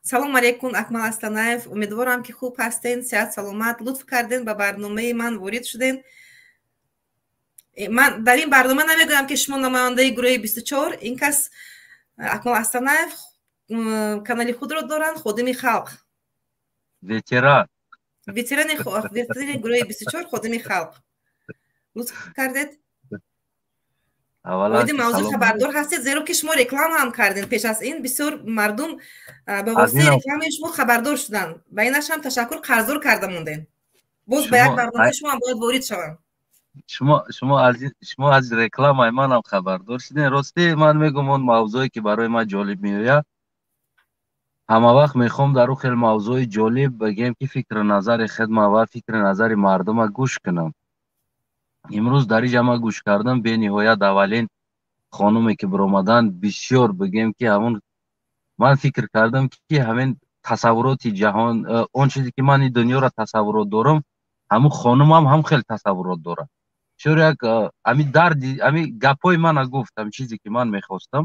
Салом алейкум, Акмал Астанаев. Умедворам, ки хуб ҳастен, сиҳат саломат. Лутф карден, ба барномаи ман ворид шуден. Ман дар ин барнома намегӯям, ки шумо намояндаи гурӯҳи 24. Ин кас, Акмал Астанаев, канали худро доранд, Ходими халқ. Ветеран. Ветерани гурӯҳи 24, Ходими халқ. Лутф кардед. Оиди мавзӯъ хабардор ҳастед, зеро ки шумо реклама ҳам кардем пеш аз ин. Бисёр мардум ба воситаи рекламаи шумо хабардор шуданд. Ба инаш ҳам ташаккур, қарздор карда мондем. Боз ба як барномаи шумо ҳам бояд ворид шавам. Шумо аз рекламаи манам хабардор шудем. Рости, ман мегӯм, он мавзӯе, ки барои ман ҷолиб меояд, ҳама вақт мехоҳам дар ӯ хел мавзӯи ҷолиб бигем, ки фикру назари хидма ва фикри назари мардума гӯш кунам. Имрӯз дар инҷа ман гӯш кардам, бениҳоят аввалин хонуме, ки биромаданд, бисёр, бигем, ки ҳамун ман фикр кардам, ки ҳамин тасаввуроти ҷаҳон, он чизе, ки ман ин дунёро тасаввурот дорам, ҳамун хонумам ҳам хел тасаввурот дорад. Бисёр як ҳами дарди, ҳами гапҳои мана гуфт, ҳами чизе, ки ман мехостам,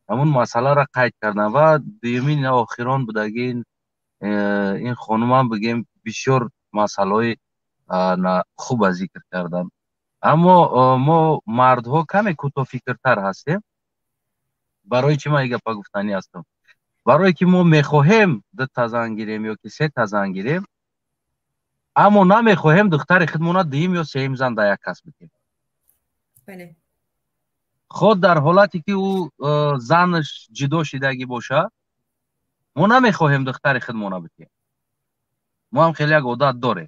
ҳамун масъаларо қайд кардам. Ва дуюмин, охирон будаги ин хонумам, бигем, бисёр масъалаҳои хуба зикр кардам. Аммо мо мардҳо каме кӯтоҳфикртар ҳастем. Барои чӣ ман ин гапа гуфтанӣ ҳастам? Барое ки мо мехоҳем дута зан гирем ё ки сета зан гирем, аммо намехоҳем духтари худмона дуюм ё сеюм зан дар як кас бидем. Худ дар ҳолате, ки ӯ занаш ҷудо шидагӣ бошад, мо намехоҳем духтари худмона бидем. Мо ҳам хеле як одат дорем,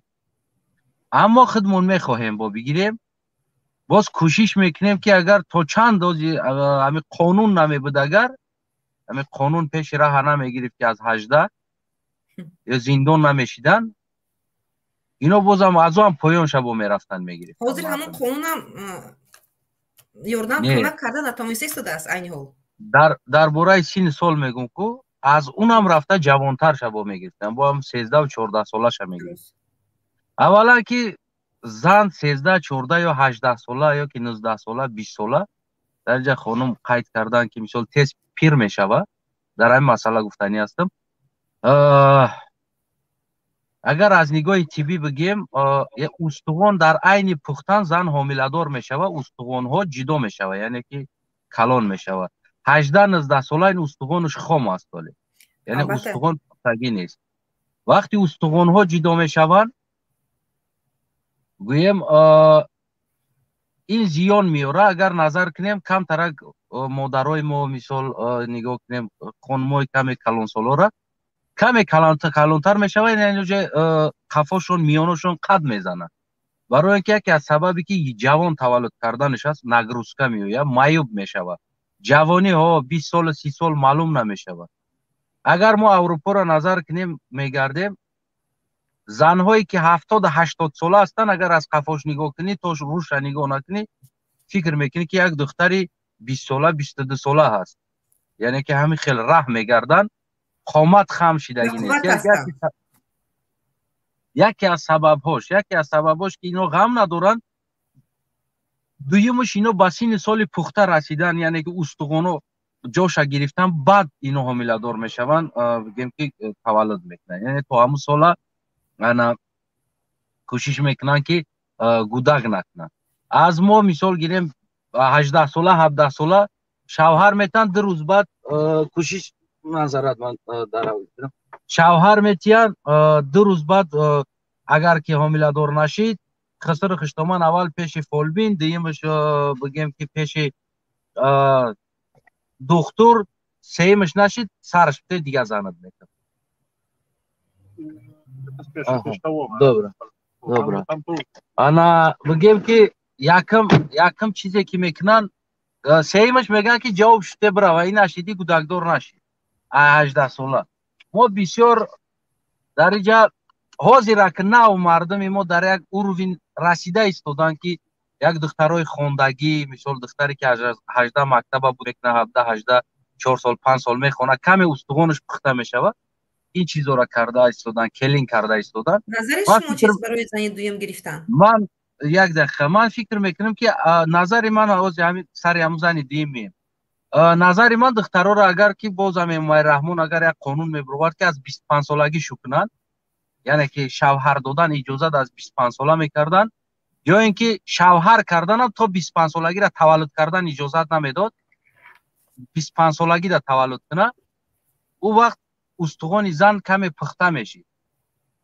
аммо худмон мехоҳем бо бигирем. Боз кӯшиш мекунем, ки агар то чанд дози ҳами қонун намебуд, агар ҳами қонун пеши раҳа намегирифт, ки аз 18 ё зиндон намешидан, ино бозам аз ам поён шабо мерафтанд, мегирифт. Ҳозир ҳамон қонунам ёрдам, кӯмак карда натавониста истодааст айни ҳол. Дар бораи синни сол мегӯм ку, аз унам рафта ҷавонтар шабо мегирифтан, бо ҳам 13-14 солаша мегирифт. Аввалан, ки зан 13, 14 ё 18 сола ё ки 19 сола, 20 сола, дар инҷа хонум қайд карданд, ки мисол тез пир мешавад. Дар ҳамин масъала гуфтанӣ ҳастам. Агар аз нигоҳи тиббӣ бигем, устуғон дар айни пухтан зан ҳомиладор мешавад, устуғонҳо ҷудо мешавад, яъне ки калон мешавад. 18, 19 сола ин устуғонаш хом аст оле, яъне устуғон пухтагӣ нест. Вақти устуғонҳо ҷудо мешаванд, гӯем, ин зиён меорад. Агар назар кунем, камтарак модарои мо, мисол, нигоҳ кунем, хонумои каме калонсолора, каме калонтар мешавад, яъне уже қафошон, миёношон қад мезанад. Барои он ки яке аз сабабе, ки ҷавон таваллуд карданаш аст, нагрузка меояд, маюб мешавад. Ҷавонӣ ҳо 20 солу 30 сол маълум намешавад. Агар мо Аврупоро назар кунем, мегардем, занҳое, ки 70-80 сола ҳастанд, агар аз қафош нигоҳ кунӣ, то рӯша нигоҳ накунӣ, фикр мекунӣ, ки як духтари 20 сола, 22 сола ҳаст. Яъне ки ҳамин хел раҳ мегарданд, қомат хам шидагӣ нест. Яке аз сабабҳош, ки ино ғам надоранд. Дуюмаш, ино ба синни соли пухта расидан, яъне ки устуғоно ҷоша гирифтан, баъд ино ҳомиладор мешаванд, бигем, ки таваллуд мекунанд. Яъне то ҳамун сола ана кӯшиш мекунанд, ки гудак накунанд. Аз мо мисол гирем, 18 сола, 17 сола шавҳар метиҳанд, 2 рӯз баъд кӯшиш назарат ман шавҳар метиҳанд, 2 рӯз баъд агар ки ҳомиладор нашид, хисру хиштоман аввал пеши фолбин, дуюмаш, бигем, ки пеши духтур, сеюмаш нашид, сараш бите, дигар занат мекунад. Добра, добра. Ана, бигем, ки якм чизе, ки мекунанд, сеюмаш мегӯянд, ки ҷавоб шуде бирава, ин нашиди, гудакдор нашид 18 сола. Мо бисёр дар инҷа ҳозира, ки нав мардуми мо дар як уровень расида истоданд, ки як духтарои хондагӣ, мисол, духтаре, ки 18 мактаба мекунад, 17, 18, 4 сол, 5 сол мехонад, каме устуғонаш пухта мешавад, ин чизоро карда истодан, келин карда истодан. Назари шумо чист барои зани дуюм гирифтан? Ман як дақиқа, ман фикр мекунам, ки назари ман ҳозир ҳамин сари ҳамун зани дуюм меем. Назари ман, духтароро агар ки бозам Эмомалӣ Раҳмон агар як қонун мебуровард, ки аз 25-солагӣ шу кунанд, яъне ки шавҳар додан иҷозат аз 25 сола мекарданд, ё ин ки шавҳар карданам то 25-солагиро таваллуд кардан иҷозат намедод, 25-солагида таваллуд кунад, ӯ вақт устухони зан каме пухта мешид,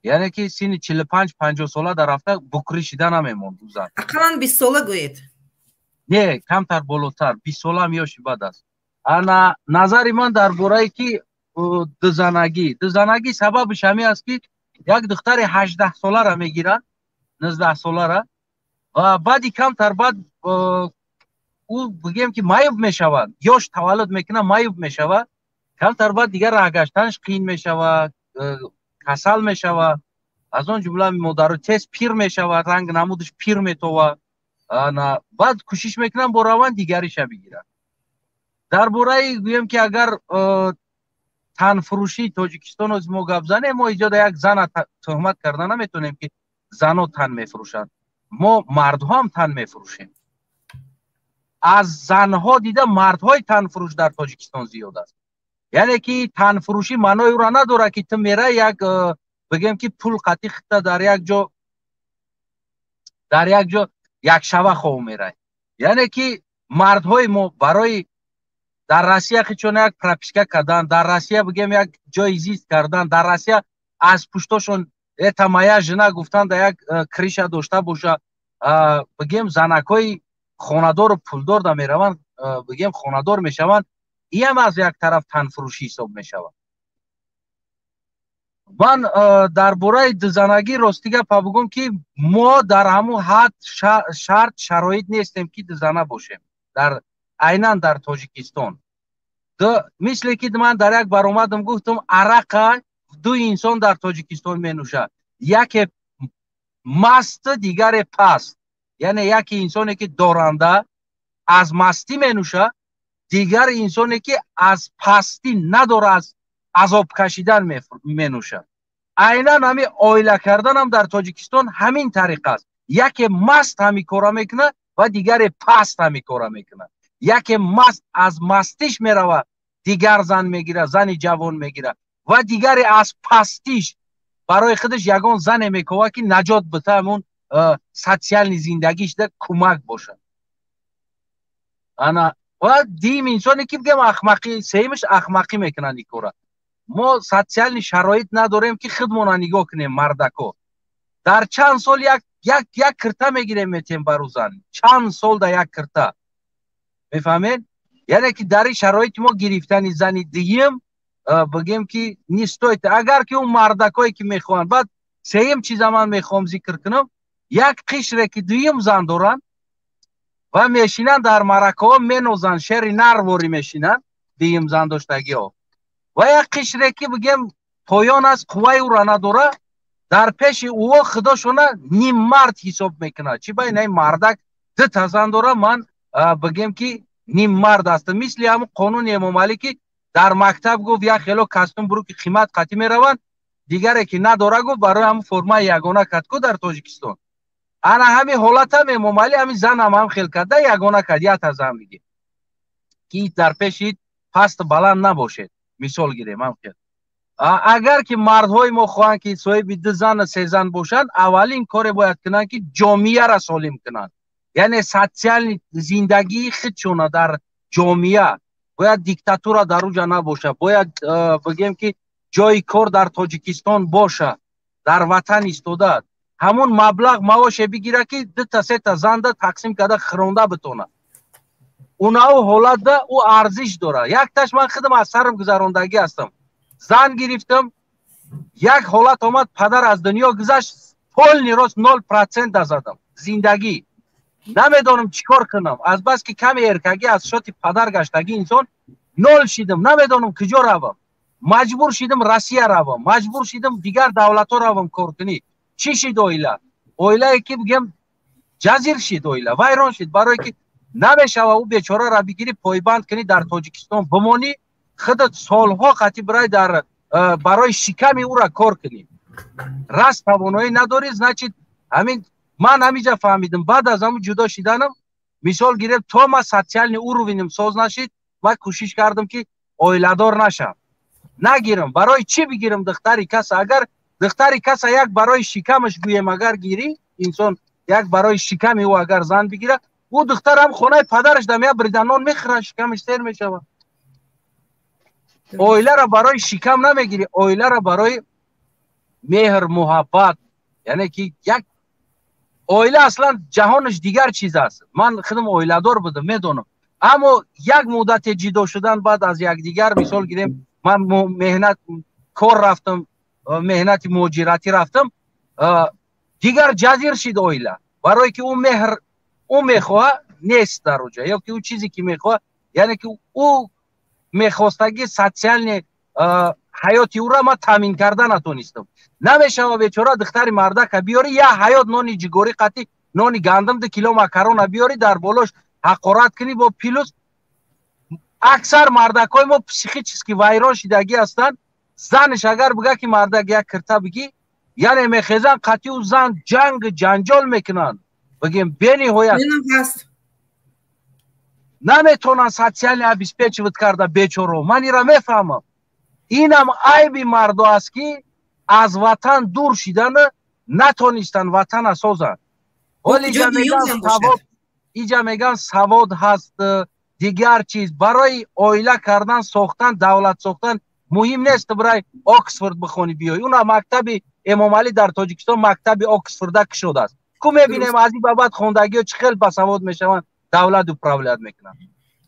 яъне ки синни 45, 50 сола дар рафта букрӣ шида намемонд ӯ зан. Ақаллан 20 сола гӯед. Не, камтар болотар, 20 солаам ёши бад аст. Ана, назари ман дар бораи ки дузанагӣ. Дузанагӣ сабабаш ҳамин аст, ки як духтари 18-солара мегиранд, 19-солара, ва баъди камтар баъд ӯ, бигем ки, маъюб мешавад, ёш таваллуд мекунад, маъюб мешавад, камтар баъд дигар раҳ гаштанаш қиин мешавад, касал мешавад, аз он ҷумла модаро тез пир мешавад, ранг намудаш пир метовад. Баъд кӯшиш мекунанд бо раванд дигариша бигиранд. Дар бораи, гӯем ки, агар танфурӯшии Тоҷикистон оз мо гап занем, мо иҷода як зана тӯҳмат карда наметавонем, ки зано тан мефурӯшанд. Мо мардҳо ҳам тан мефурӯшем. Аз занҳо дида мардҳои танфурӯш дар Тоҷикистон зиёд аст. Яъне ки танфурӯшӣ маънои ӯро надорад, ки ту мерай як, бигем ки, пул қатӣ хита дар як ҷо якшава хов мерай. Яъне ки мардҳои мо барои дар Россия хичон як прописка кардан, дар Россия, бигем, як ҷои зист кардан, дар Россия аз пуштошон «это моя жена» гуфтан, да як крыша дошта боша, бигем, занакҳои хонадору пулдор да мераванд, бигем, хонадор мешаванд. Иам аз як тараф танфурӯшӣ ҳисоб мешавад. Ман дар бораи дузанагӣ рости гапа бигӯм, ки мо дар ҳамун ҳад шарт шароит нестем, ки дузана бошем дар айнан дар Тоҷикистон. Мисле ки ман дар як баромадам гуфтам, арақа ду инсон дар Тоҷикистон менӯшад: яке маст, дигаре паст. Яъне яке инсоне ки доранда аз мастӣ менӯшад, дигар инсоне ки аз пастӣ надора, аз азоб кашидан менӯшад. Айнан ҳамин оила карданам дар Тоҷикистон ҳамин тариқ аст: яке маст ҳамин кора мекунад ва дигаре паст ҳамин кора мекунад. Яке маст аз мастиш меравад, дигар зан мегирад, зани ҷавон мегирад, ва дигаре аз пастиш барои худаш ягон зане мекова, ки наҷот бита, ҳамун социальный зиндагишда кӯмак бошад. Ана, ва дим инсоне ки, бигем, ахмақӣ, сеюмаш ахмақӣ мекунанд ин кора. Мо социальный шароит надорем, ки худмона нигоҳ кунем. Мардако дар чанд сол як кирта мегирем, метем бару зан, чанд сол да як кирта, мефаҳмед? Яъне ки дар ин шароити мо гирифтани зани дуюм, бигем ки, не стоит, агар ки ӯ мардакое ки мехоҳанд. Баъд сеюм чиза ман мехоҳам зикр кунам: як қишре ки дуюм зан доранд ва мешинанд, дар маъракаҳо менозанд, шери нарворӣ мешинанд дуюм зан доштагиҳо, ва як қишре ки, бигем, поён аст, қувваи ӯра надора, дар пеши ӯо худошона ниммард ҳисоб мекунад. Чӣ ба инаи мардак дута зан дора, ман, бигем ки, ниммард астам. Мисли ҳамун қонуни Эмомалӣ, ки дар мактаб гуфт, як хело костюм буру, ки қимат қатӣ мераванд, дигаре ки надора, гуфт, барои ҳамун формаи ягона кад ку дар Тоҷикистон. Ана ҳамин ҳолатам Эмомалӣ ҳамин занам ҳам хел карда, ягона кард, якта зан бигир, ки дар пеши пасту баланд набошед. Мисол гирем, ҳам хел агар ки мардҳои мо хоҳанд, ки соҳиби ду зану се зан бошанд, аввалин коре бояд кунанд, ки ҷомеаро солим кунанд, яъне социальный зиндагии худшона дар ҷомеа. Бояд диктатура дар уҷа набошад, бояд, бигем ки, ҷои кор дар Тоҷикистон боша, дар ватан истода ҳамун маблағ маоше бигирад, ки дута сета занда тақсим карда хиронда битонад. Унау ҳолатда ӯ арзиш дорад. Якташ ман худам аз сарам гузарондагӣ ҳастам. Зан гирифтам, як ҳолат омад, падар аз дунё гузашт, полный рост 0% задам зиндагӣ. Намедонам чӣ кор кунам, азбаски каме эркагӣ аз шоти падар гаштагӣ инсон нол шидам, намедонам куҷо равам. Маҷбур шидам Россия равам, маҷбур шидам дигар давлатҳо равам коркунӣ. Чӣ шид оила? Оилае ки, бигем, ҷазир шид, оила вайрон шид, барое ки намешава ӯ бечораро бигирӣ, пойбанд кунӣ, дар Тоҷикистон бимонӣ, худат солҳо қатӣ бирай дар барои шиками ӯра кор кунӣ. Раст тавоноӣ надорӣ, значит, ҳамин ман ҳамиҷа фаҳмидам. Баъд аз ҳамун ҷудо шиданам, мисол гирем, то ман социальный уровень м соз нашид. Ман кӯшиш кардам, ки оиладор нашам, нагирам. Барои чӣ бигирам духтари каса? Агар духтари каса як барои шикамаш гӯем, агар гирӣ, инсон як барои шиками ӯ агар зан бигира, ӯ духтарам хонаи падараш дам як брида нон мехӯрад, шикамаш сер мешавад. Оиларо барои шикам намегирӣ, оиларо барои меҳр, муҳаббат. Яъне ки як оила аслан ҷаҳонаш дигар чиз аст. Ман худам оиладор будам, медонам. Аммо як муддате ҷидо шудан баъд аз якдигар, мисол гирем, ман меҳнат кор рафтам, меҳнати муҳоҷиратӣ рафтам, дигар ҷазир шид оила, барое ки ӯ меҳр ӯ мехоҳа нест дар оҷа, ё ки ӯ чизе ки мехоҳа, яъне ки ӯ мехостагӣ социальный ҳаёти ӯра ман таъмин карда натонистам. Намешава, бечора духтари мардака биёри, як ҳаёт нони ҷигорӣ қатӣ, нони гандум, 2 кило макарона биёри, дар болош ҳақорат кунӣ. Бо плюс аксар мардакҳои мо психически вайрон шидагӣ ҳастанд. Занаш агар бига, ки мардак як кирта бигӣ, яъне мехезанд, қатъи ӯ зан ҷанг ҷанҷол мекунанд, бигем, бениҳоят наметавонанд социально обеспечивать карда бечоро. Ман ира мефаҳмам. Инам айби мардо аст, ки аз ватан дур шидана натонистанд ватана созанд. Ҳол иҷа меган савод ҳаст, дигар чиз. Барои оила кардан, сохтан, давлат сохтан муҳим нест барои Оксфорд бихонӣ биёй. Уна мактаби Эмомалӣ дар Тоҷикистон мактаби Оксфорда кушодааст ку. Мебинем, аз ин ба баъд хондагиҳо чӣ хел басавод мешаванд, давлат управлять мекунанд.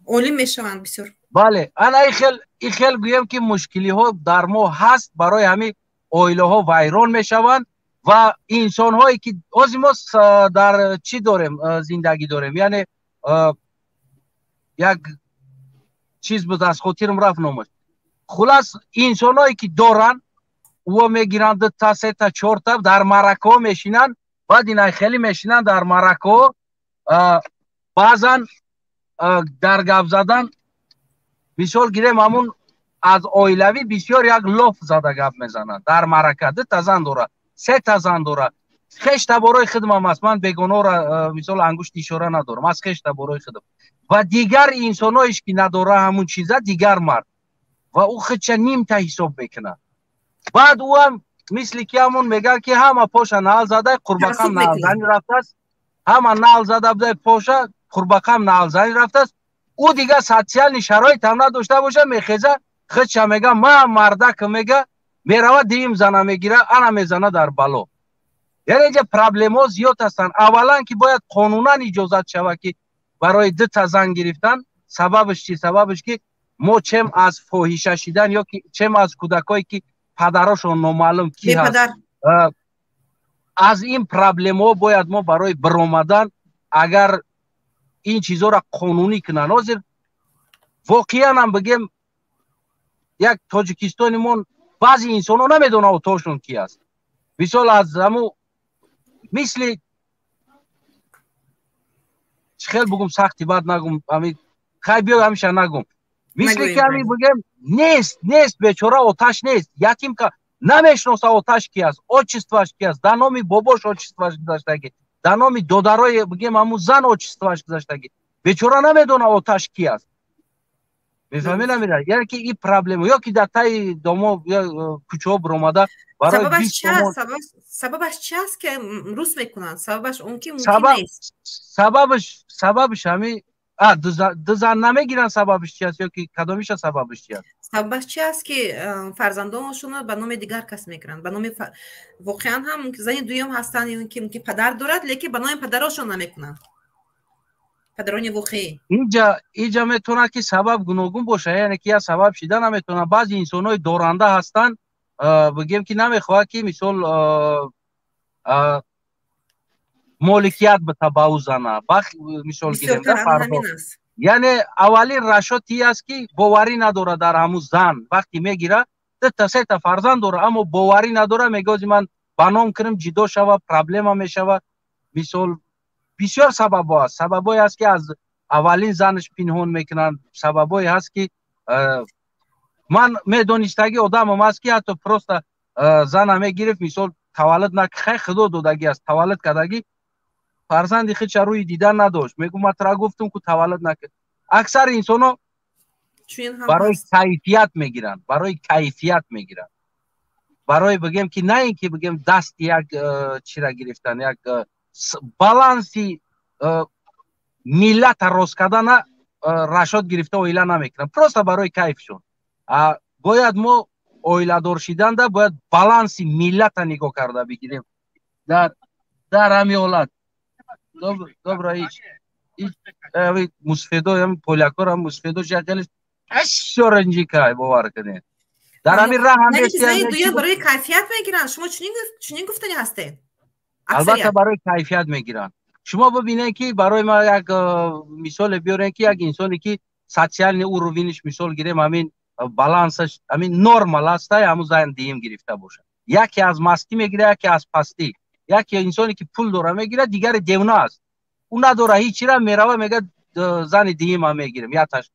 Олим мешаванд бисёр. Бале, ана и хел гӯем, ки мушкилиҳо дар мо ҳаст. Барои ҳамин оилаҳо вайрон мешаванд ва инсонҳое ки ҳозир мо дар чӣ дорем, зиндагӣ дорем, яъне як чиз буд, аз хотирам рафт номаш. Хулас, инсонҳое ки доранд, ӯо мегиранд дута, сета, чорта, дар маъракаҳо мешинанд. Баъд ина хеле мешинанд дар маъракаҳо, баъзан дар гап задан, мисол гирем, ҳамун аз оилавӣ бисёр як лоф зада гап мезананд дар маърака. Дута зан дорад, сета зан дорад, хеш таборои хидмам аст. Ман бегоноро, мисол, ангушти ишора надорам, аз хеш таборои хидм ва дигар инсоноеш ки надора ҳамун чиза, дигар мард ва ӯ худша нимта ҳисоб мекунад. Баъд ӯам мисли ки ҳамун мегӯяд, ки ҳама поша нал зада, қурбақам налзанӣ рафтааст. Ҳама нал зада будай поша, қурбақам налзанӣ рафтааст. Ӯ дигар социальный шароит ҳам надошта боша, мехеза, худша мега, ман мардака мега, мерава, дуюм зана мегира, ана мезана дар бало. Яъне инҷа проблемаҳо зиёд ҳастанд. Аввалан, ки бояд қонунан иҷозат шавад, ки барои дута зан гирифтан. Сабабаш чи? Сабабаш ки мо чем аз фоҳиша шидан ё ки чем аз кӯдакое ки падарошон номаълум ки ҳаст, аз ин проблемаҳо бояд мо барои биромадан, агар ин чизҳоро қонунӣ кунанд. Ҳозир воқеан ҳам бигем, як Тоҷикистони мо баъзе инсонҳо намедонанд отошон ки аст. Мисол, аз ҳаму мисли чӣ хел бугум, сахти бад нагум, ами хай биё, ҳамиша нагум. Мисли ки ҳами бигем, нест, нест, бечора оташ нест, ятимка, намешноса оташ ки аст, отчество аш ки аст. Дар номи бобош отчество аш гузаштагӣ, дар номи додарои, бигем, ҳамун зан отчество аш гузаштагӣ. Бечора намедона оташ ки аст. Мефаҳмед, намира? Яъне ки ин проблема ё ки дар таи домо, кӯчаҳо биромада. Барои сабабаш чи аст, ки рӯс мекунанд? Сабабаш он ки мумкин нест. Сабабаш ҳами ду зан намегиранд. Сабабаш чи аст ё ки кадомиша сабабаш чи аст? Сабабаш чи аст, ки фарзандонашонро ба номи дигар кас мекунанд, ба номи воқеан ҳам зани дуюм ҳастанд ё ки мумкин падар дорад, лекин ба номи падарошон намекунанд, падарони воқеӣ? Иҷа метавонад, ки сабаб гуногун бошад, яъне ки як сабаб шида наметавонад. Баъзе инсонҳои доранда ҳастанд, бигем, ки намехоҳад, ки мисол моликият бита ба ӯ зана, мисол гирем. Яъне аввалин расчёт и аст, ки боварӣ надорад дар ҳамун зан. Вақте мегира, дута, сета фарзанд дора, аммо боварӣ надора. Мегӯзи, ман ба ном кунам, ҷидо шава, проблема мешава. Мисол, бисёр сабабҳо аст. Сабабҳое аст, ки аз аввалин занаш пинҳон мекунанд. Сабабҳое ҳаст, ки ман медонистагӣ одамам аст, ки ҳатто просто зана мегирифт, мисол, таваллуд на, хай, худо додагӣ аст, таваллуд кардагӣ, фарзанди худша рӯи дидан надошт. Мегӯ, ман тра гуфтум, ку таваллуд накард. Аксари инсонҳо Барои кайфият мегиранд, барои кайфият мегиранд. Барои бигем ки на ин ки бигем дасти як чира гирифтан, як баланси миллата рост кардана рашод гирифта оила намекунанд. Просто барои кайфшон. Бояд мо оиладор шиданда бояд баланси миллата нигоҳ карда бигирем. Дар ҳамин ҳолат добро ҳеҷ мусфедо ҳам полякор ҳам мусфедо шакалиш бисёр ранҷикай, бовар кунед. Дар ҳамин раҳ ҳам дуюм барои кайфият мегиранд. Шумо чунин гуфтани ҳастед? Албатта, барои кайфият мегиранд. Шумо бибинед, ки барои ман як мисоле биёрем, ки як инсоне ки социальный уровень иш, мисол гирем, ҳамин балансаш ҳамин нормал астай, ҳамун зан диюм гирифта бошад. Яке аз мастӣ мегирад, яке аз пастӣ. Яке инсоне ки пул дора мегирад, дигаре девона аст, ӯ надора ҳечира, мерава, мегӯяд, зани диюма мегирем, яташ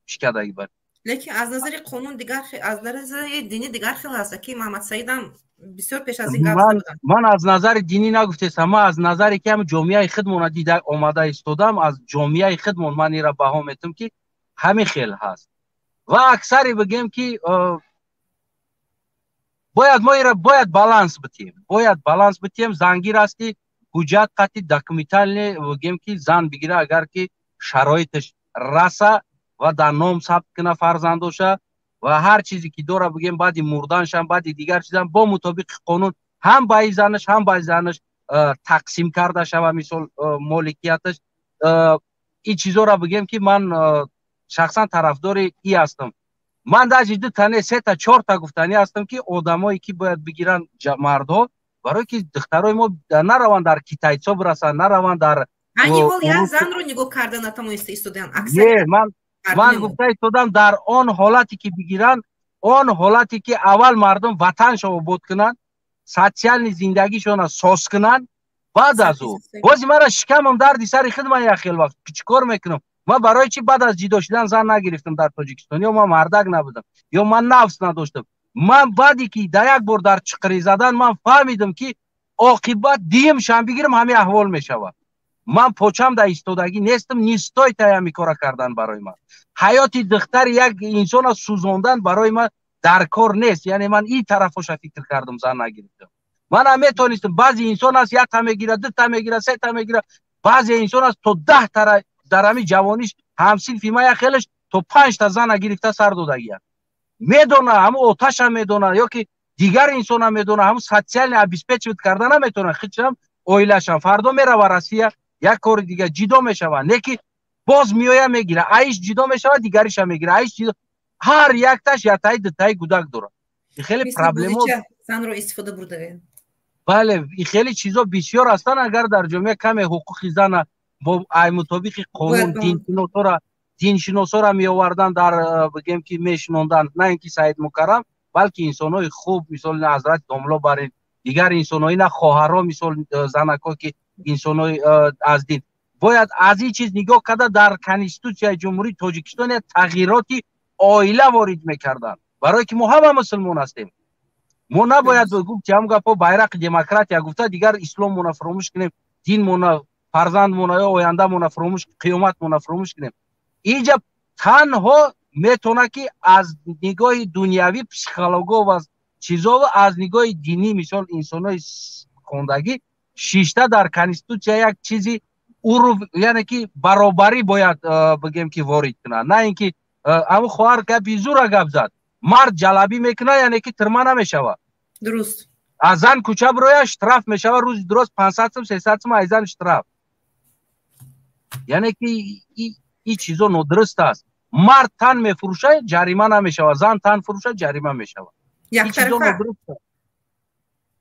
шикадаги бар. Лекин аз назари қонун дигар, аз назари динӣ дигар хел аст, ки Маҳамадсаидам бисёр пеш аз ин гап зада буданд. Ман аз назари динӣ нагуфтестам, ман аз назаре ки ҳам ҷомеаи худмона дида омада истодам, аз ҷомеаи худмон ман ира баҳо метум, ки ҳамин хел ҳаст. Ва аксари бигем ки бояд мо ира бояд баланс битем, бояд баланс битем. Зангир ҳасти, ҳуҷҷат қати документальный, бигем ки зан бигира, агар ки шароиташ раса ва дар ном сабт куна фарзандоша ва ҳар чизе ки дора, бигем, баъди мурданшам, баъди дигар чизам, бо мутобиқи қонун ҳам ба и занаш, ҳам ба занаш тақсим карда шава, мисол, моликияташ. Ин чизоро бигем ки ман шахсан тарафдори и ҳастам. Ман даже дута не, сета, чорта гуфтанӣ ҳастам, ки одамое ки бояд бигиранд, мардҳо, барое ки духтарои мо нараванд дар китайцо бирасанд, нараванд дар Айни ҳол як занро нигоҳ карда натавониста истодаанд. Не, ман гуфта истодам, дар он ҳолате ки бигиранд, он ҳолате ки аввал мардум ватаншо обод кунанд, социальный зиндагишона соз кунанд, баъд аз ӯ бози мара шикамам дарди сари худ. Ман як хел вақт чӣ кор мекунам? Ман барои чӣ баъд аз ҷидо шудан зан нагирифтам дар Тоҷикистон? Ё ман мардак набудам, ё ман нафс надоштам? Ман баъде ки дар як бор дар чиқирӣ задан, ман фаҳмидам, ки оқибат диюмшам бигирам, ҳамин аҳвол мешавад. Ман почам дар истодагӣ нестам, не стоит ҳами кора кардан. Барои ман ҳаёти духтари як инсона сӯзондан барои ман дар кор нест. Яъне ман ин тарафоша фикр кардам, зан нагирифтам. Манам метонистам. Баъзе инсон аст, якта мегирад, дута мегирад, сета мегирад. Баъзе инсон аст, то 10 тара дар ҳамин ҷавониш, ҳамсинфи ма як хелеш то панҷта зана гирифта сар додагия. Медона, ҳамун оташа медона, ё ки дигар инсона медона, ҳамун социально обеспечивать карда наметавона хичам оилашам. Фардо мерава Россия, як кори дига, ҷидо мешава, не ки боз меоя, мегира, аиш ҷидо мешава, дигариша мегира, аиш ҷидо, ҳар якташ яктаи, дутаи гудак дорад. Хеле проблемо. Занро истифода бурдаем. Бале, хеле чизо бисёр ҳастанд. Агар дар ҷомеа каме ҳуқуқи зана бо ай мутобиқи қонун диншиносора меовардан, дар бигем ки мешинонданд, на ин ки Саид Мукаррам, балки инсонҳои хуб, мисол ҳазрати домло барин, дигар инсонҳо, ина хоҳарҳо, мисол, занако ки инсонҳои аз дин, бояд аз ин чиз нигоҳ карда, дар Конститутсияи Ҷумҳурии Тоҷикистон як тағйироти оила ворид мекарданд, барое ки мо ҳама мусулмон ҳастем. Мо набояд гуфти ҳам гапо, байрақи демократия гуфта, дигар исломмона фуромӯш кунем, динмона, фарзандмона ё ояндамона фуромӯш, қиёматмона фуромӯш кунем. Инҷа танҳо метавона ки аз нигоҳи дунявӣ психолого ва чизово, аз нигоҳи динӣ, мисол, инсонҳои хондагӣ шишта дар конститутсия як чизи урф, яъне ки баробарӣ бояд, бигем ки, ворид кунад, на ин ки ҳамун хоҳар гапи зура гап зад: мард ҷалабӣ мекунад, яъне ки тирма намешавад. Дуруст. Аз зан кӯча бироя, штраф мешавад, рӯзи дурост 500 сум, 300 сум ай зан штраф. Яъне ки ин чизо нодуруст аст. Мард тан мефурӯшад, ҷарима намешавад, зан тан фурӯшад, ҷарима мешавад.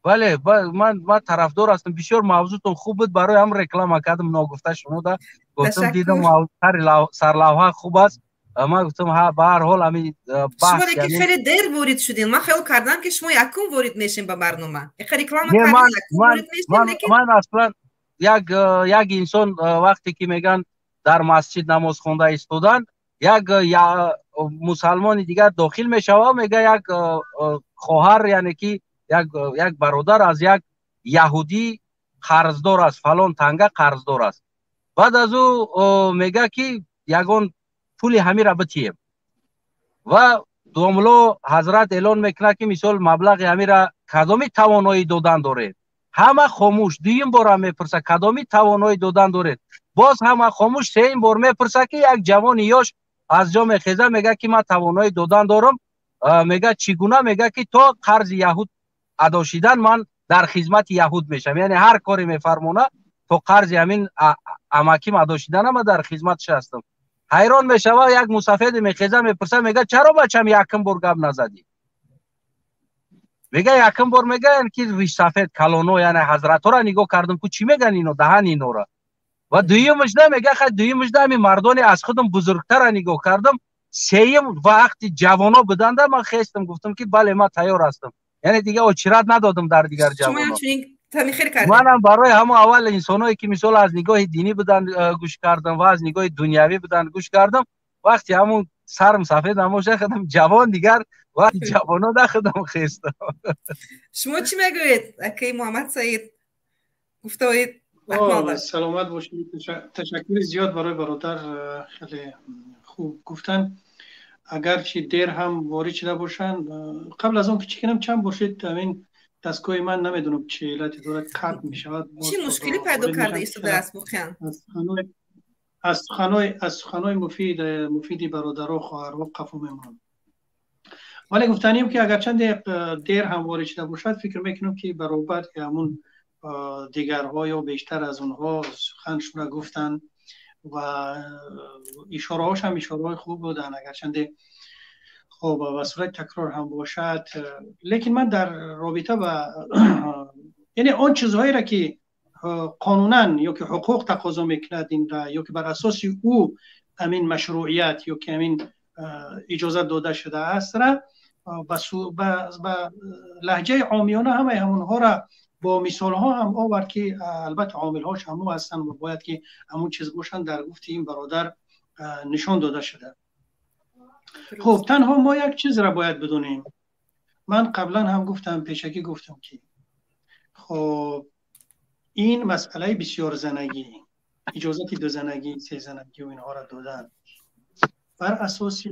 Бале, ман тарафдор ҳастам. Бисёр мавзӯътон хуб буд, барои ҳам реклама кардам. Ногуфта шумода гуфтам, дидам, сарлавҳа хуб аст, ман гуфтам, ба ҳар ҳол ҳамин. Шумо ки хеле дер ворид шудин, ман хаёл кардам, ки шумо якум ворид мешем ба барнома, реклама. Ман аслан як инсон вақте ки мегӯянд, дар масҷид намоз хонда истодан, як мусалмони дигар дохил мешава, мега, як хоҳар, яъне ки як бародар аз як яҳудӣ қарздор аст, фалон танга қарздор аст. Баъд аз ӯ мега, ки ягон пули ҳамира битием. Ва домло ҳазрат эълон мекунад, ки мисол маблағи ҳамира кадоми тавоноӣ додан доред? Ҳама хомӯш. Дуюм борам мепурса, кадоми тавоноӣ додан доред? Боз ҳама хомӯш. Сеюм бор мепурса, ки як ҷавони ёш аз ҷо мехеза, мега, ки ман тавоноӣ додан дорам. Мега, чӣ гуна? Мега, ки то қарзи яҳуд адо шидан ман дар хизмати яҳуд мешавам, яъне ҳар коре мефармона, то қарзи ҳамин амаким адо шидана ман дар хизматш ҳастам. Ҳайрон мешава. Як мусафеде мехеза, мепурса, мега, чаро, бачам, якум бор гап назадӣ? Мега, якум бор, мегаян, ки ришсафед калоно, яъне ҳазратҳоро нигоҳ кардам, ку чӣ меган ино, даҳан инора. Ва дуюмашда, мега, хай, дуюмашда ҳамин мардони аз худам бузургтара нигоҳ кардам. Сеюм вақти ҷавоно буданда ман хестам, гуфтам, ки бале, ман тайёр ҳастам, яъне дига очират надодам дар дигар ҷавоно. Манам барои ҳамон аввал инсоное, ки мисол аз нигоҳи динӣ буданд, гӯш кардам ва аз нигоҳи дунявӣ буданд, гӯш кардам. Вақти ҳамон сарм сафед намоша, худам ҷавон дигар, вақти ҷавоно да худам хестам. Шумо чӣ мегӯед, акаи Муҳаммад Саид? Гуфтаоед. Саломат бошед. Ташаккури зиёд барои бародар, хеле хуб гуфтанд, агарчи дер ҳам ворид шуда бошанд. Қабл аз он ки чӣ кунам, чанд бошед, ҳамин дастгоҳи ман намедонам чӣ иллате дорад, қатъ мешавад. Чӣ мушкилӣ пайдо карда истодааст воқеан? Аз суханои муфиди бародаро, хоҳарҳо қафо мемонам. Вале гуфтанем, ки агарчанде дер ҳам ворид шуда бошад, фикр мекунам, ки баробар ҳамун дигарҳо ё бештар аз онҳо суханшонро гуфтанд ва ишораҳош ҳам ишораҳои хуб буданд, агарчанде хуб ба сурати такрор ҳам бошад. Лекин ман дар робита ба, яъне, он чизҳоеро, ки қонунан ё ки ҳуқуқ тақозо мекунад инра, ё ки бар асоси ӯ ҳамин машруъият ё ки ҳамин иҷозат дода шудаастра, ба лаҳҷаи омиёна ҳамаи ҳамонҳоро бо мисолҳо ҳам овард, ки албатта омилҳош ҳамон ҳастанд ва бояд ки ҳамон чиз бошанд, дар гуфти ин бародар нишон дода шуда. Хуб, танҳо мо як чизро бояд бидонем. Ман қаблан ҳам гуфтам, пешакӣ гуфтам, ки хуб, ин масъалаи бисёрзанагӣ, иҷозати дузанагӣ, сезанагӣ ва инҳоро додан бар асоси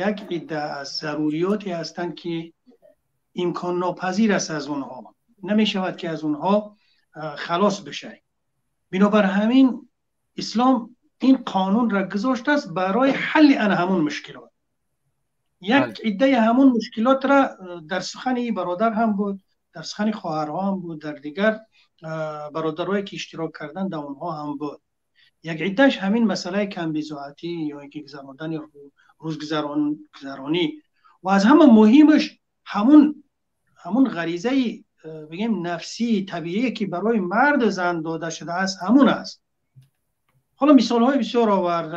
як идда аз заруриёте ҳастанд, ки имконнопазир аст, аз онҳо намешавад, ки аз онҳо халос бишавӣ. Бинобар ҳамин ислом ин қонунро гузоштааст барои ҳалли ана ҳамун мушкилот. Як иддаи ҳамун мушкилотро дар сухани бародар ҳам буд, дар сухани хоҳарҳо ҳам буд, дар дигар бародарое, ки иштирок карданд, дар онҳо ҳам буд. Як иддааш ҳамин масъалаи камбизоатӣ ё ин ки гузарондани рӯзгузаронӣ ва аз ҳама муҳимаш ҳамун ғаризаи, бигем, нафсии табиие, ки барои марду зан дода шудааст, ҳамун аст. Ҳоло мисолҳои бисёр овард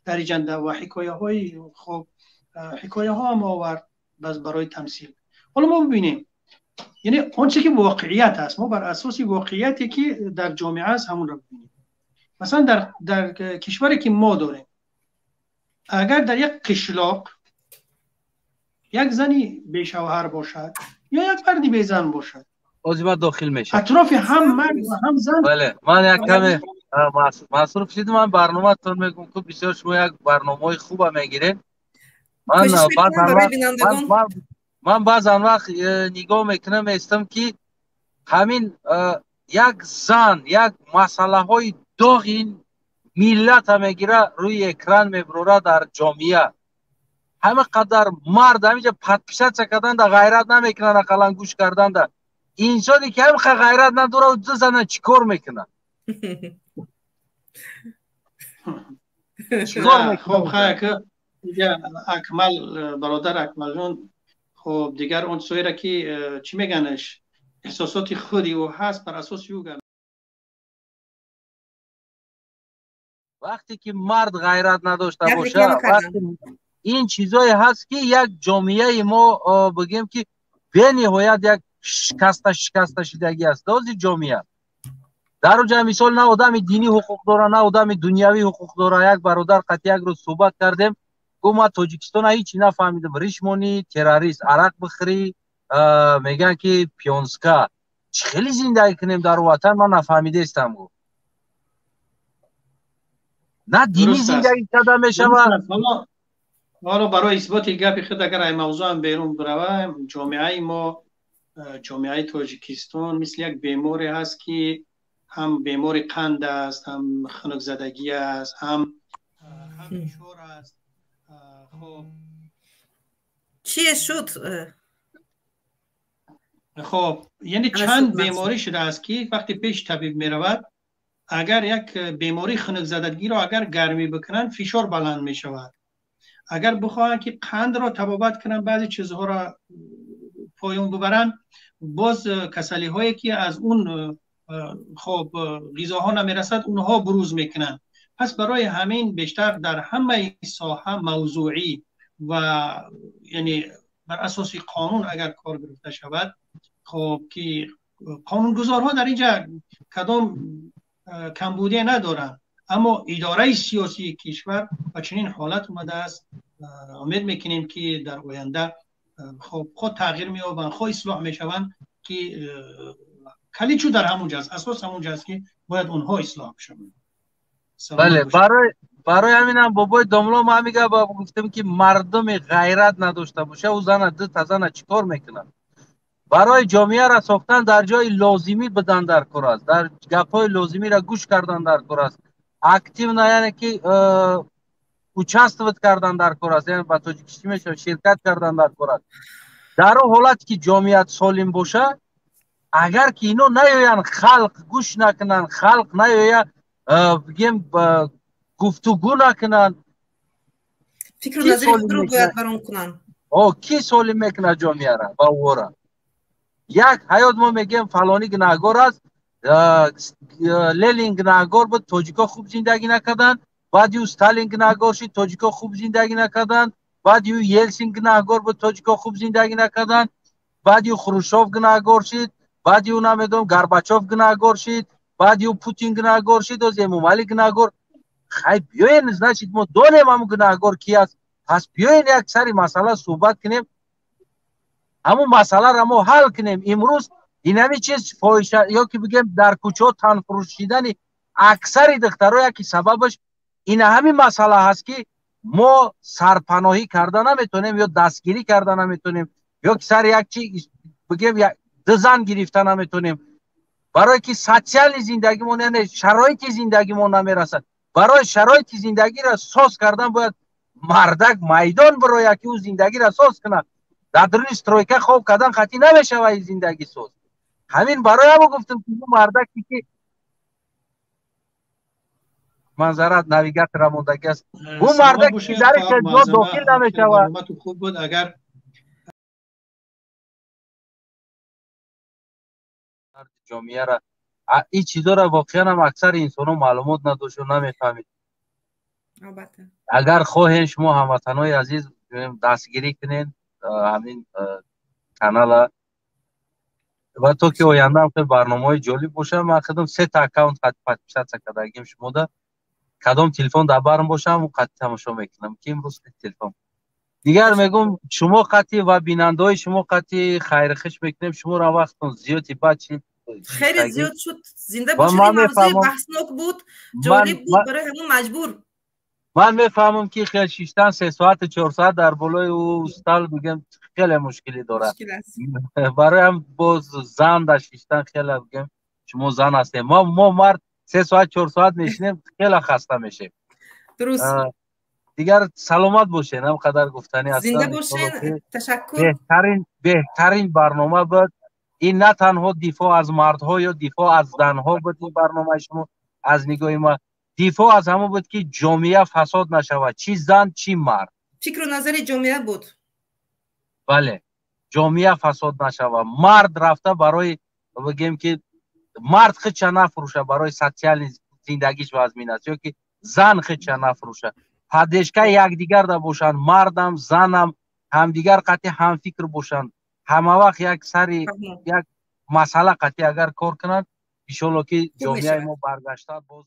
дар ҷанда ва ҳикояҳои, хуб, ҳикояҳо ҳам овард барои тамсил. Ҳоло мо бибинем, яъне он чизе, ки воқеият аст, мо бар асоси воқеияте, ки дар ҷомеа аст, ҳамонро бибинем. Масалан, дар кишваре, ки мо дорем, агар дар як қишлоқ як зани бешавҳар бошад ё як марди безан бошад, Ҳозир ман дохил мешавам. Атрофи ҳам мард ва ҳам зан. Бале, ман як каме масруф шудам. Ман барноматон мегӯм, ки бисёр шумо як барномаҳои хуба мегиред. Ман баъзан вақт нигоҳ мекунам, местам, ки ҳамин як зан як масъалаҳои доғи ин миллата мегира, рӯи экран мебурора дар ҷомеа. Ҳама қадар мард ҳаминҷа подписаться карданда ғайрат намекунанд, ақаллан гӯш карданда. Инсоне, ки ҳамқа ғайрат надора, ду зана чӣ кор мекунад? Хоб, Акмал, бародар Акмалҷон, хоб, дигар он чизҳоеро, ки чӣ меганаш, эҳсосоти худи ӯ ҳаст, бар асоси ӯ гап. Вақте ки мард ғайрат надошта боша, ин чизое ҳаст, ки як ҷомеаи мо, бигем, ки бениҳоят як шикаста шикаста шидагӣ аст дози ҷомеа. Дар оҷа, мисол, на одами динӣ ҳуқуқ дора, на одами дунявӣ ҳуқуқ дора. Як бародар қати як рӯз суҳбат кардем, гуфт: «Ман Тоҷикистона ҳичи нафаҳмидам. Ришмонӣ террорист, арақ бихӯрӣ, мегӯянд, ки пионска. Чӣ хеле зиндагӣ кунем дар ватан, ман нафаҳмидаистам», гуфт. На динӣ зиндагӣ карда мешавад. Ҳоло барои исботи гапи худ агар ай мавзӯъам берун биравам, ҷомеаи мо, ҷомеаи Тоҷикистон мисли як беморе ҳаст, ки ҳам бемори қанд аст, ҳам хунукзадагӣ аст, ҳам фишор аст. Хоб, чие шуд? Хоб, яъне чанд беморӣ шудааст, ки вақте пеш табиб меравад, агар як бемории хунукзадагиро агар гармӣ бикунанд, фишор баланд мешавад. Агар бихоҳанд, ки қандро табобат кунанд, баъзе чизҳоро поён бибаранд, боз касалиҳое, ки аз он хоб ғизоҳо намерасад, онҳо буруз мекунанд. Пас барои ҳамин бештар дар ҳамаи соҳа мавзӯӣ ва яъне бар асоси қонун агар кор гирифта шавад, хоб, ки қонунгузорҳо дар инҷа кадом камбудие надоранд, аммо идораи сиёсии кишвар ба чунин ҳолат омадааст. Умед мекунем, ки дар оянда хоб хо тағйир меёбанд, хо ислоҳ мешаванд, ки калид чу дар ҳамон ҷо аст, асос ҳамон ҷо аст, ки бояд онҳо ислоҳ шаванд. Бале, барои ҳаминам, бобои домло, ма ҳамин гап гуфтем, ки мардуми ғайрат надошта боша, ӯ зана ду та зана чӣ кор мекунад? Барои ҷомеаро сохтан дар ҷои лозимӣ будан дар кор аст, дар гапҳои лозимиро гӯш кардан дар кор аст, активно, яъне ки участвовать кардан дар кор аст, яъне ба тоҷикӣ чӣ мешавад, ширкат кардан дар кор аст. Дар он ҳолате ки ҷомиат солим боша, агар ки ино наёянд, халқ гӯш накунанд, халқ наёя, бигем, гуфтугӯ накунанд, фикру назари худро бояд барон кунанд. Кӣ солим мекунад ҷомеаро ва ӯро? Як ҳаёт мо мегӯем, фалонӣ гунаҳгор аст, Ленин гунаҳгор буд, тоҷико хуб зиндагӣ накарданд, баъди ӯ Сталин гунаҳгор шуд, тоҷико хуб зиндагӣ накарданд, баъди ӯ Елсин гунаҳгор буд, тоҷико хуб зиндагӣ накарданд, баъди ӯ Хрушчов гунаҳгор шуд, баъди ӯ, намедонам, Горбачов гунаҳгор шуд, баъди ӯ Путин гунаҳгор шуд, оз Эмомалӣ гунаҳгор. Хай, биёен, значит, мо донем ҳамун гунаҳгор ки аст. Пас биёен, як сари масъала суҳбат кунем, ҳамун масъаларо мо ҳал кунем. Имрӯз инами чиз, фоҳиша ё ки бигем, дар кӯчаҳо танфурӯшидани аксари духтаро, яки сабабаш ина ҳамин масъала ҳаст, ки мо сарпаноҳӣ карда наметонем ё дастгирӣ карда наметонем, ё ки сари як чи, бигем, ду зан гирифта наметонем, барое ки социальный зиндагимон, яъне шароити зиндагимон намерасад. Барои шароити зиндагиро соз кардан бояд мардак майдон бирояд, ки ӯ зиндагиро соз кунад. Дар дуруни стройка хоб кардан қатъӣ намешавад зиндагӣ соз. Ҳамин барои ҳамо гуфтам, ки мардаке ки манзарат навигатора мондагӣ аст, ӯ мардак ки дар ҷо дохил намешавад. Хуб буд агар Ҷомеара ин чизоро воқеан ҳам аксари инсонҳо маълумот надошту намефаҳмид. Агар хоҳем, шумо, ҳамватанҳои азиз, дастгирӣ кунед ҳамин канала ва то ки ояндаам хел барномаҳои ҷолиб бошад. Ман худам сета аккаунт подписаться кардагим шумода. Кадом телефон дар барм бошам, қатъи тамошо мекунам, ки имрӯз телефон дигар мегӯм. Шумо қатъи ва бинандаҳои шумо қатъи хайрухуш мекунем. Шуморо вақтон зиёди бад шид. Хеле зиёд шуд. Зинда бошед. Мавзӯи баҳснок буд, ҷолиб буд, барои ҳамун маҷбур. Ман мефаҳмам, ки хел шиштан 3 соату 4 соат дар болои ӯ стол, бигем, хеле мушкилӣ дорад. Бароям боз зан дар шиштан хеле, бигем, шумо зан ҳастем, мо мард 3 соат 4 соат мешинем, хеле хаста мешем. Дуруст. Дигар саломат бошед, ҳам қадар гуфтанӣ ҳастам. Зинда бошед, ташаккур. Беҳтарин, беҳтарин барнома буд ин. На танҳо дифоъ аз мардҳо ё дифоъ аз занҳо буд ин барномаи шумо, аз нигоҳи ма дифоъ аз ҳамон буд, ки ҷомеа фасод нашавад, чӣ зан, чӣ мард. Фикру назари ҷомеа буд. Бале, ҷомеа фасод нашавад, мард рафта барои, бигем, ки мард худша нафурӯша барои социальный зиндагиш вазмин аст, ё ки зан худша нафурӯша, поддержка и якдигарда бошанд, мардам, занам ҳамдигар қатъи ҳамфикр бошанд, ҳама вақт як сари як масъала қатъи агар кор кунанд, иншолло, ки ҷомеаи мо баргашта боз.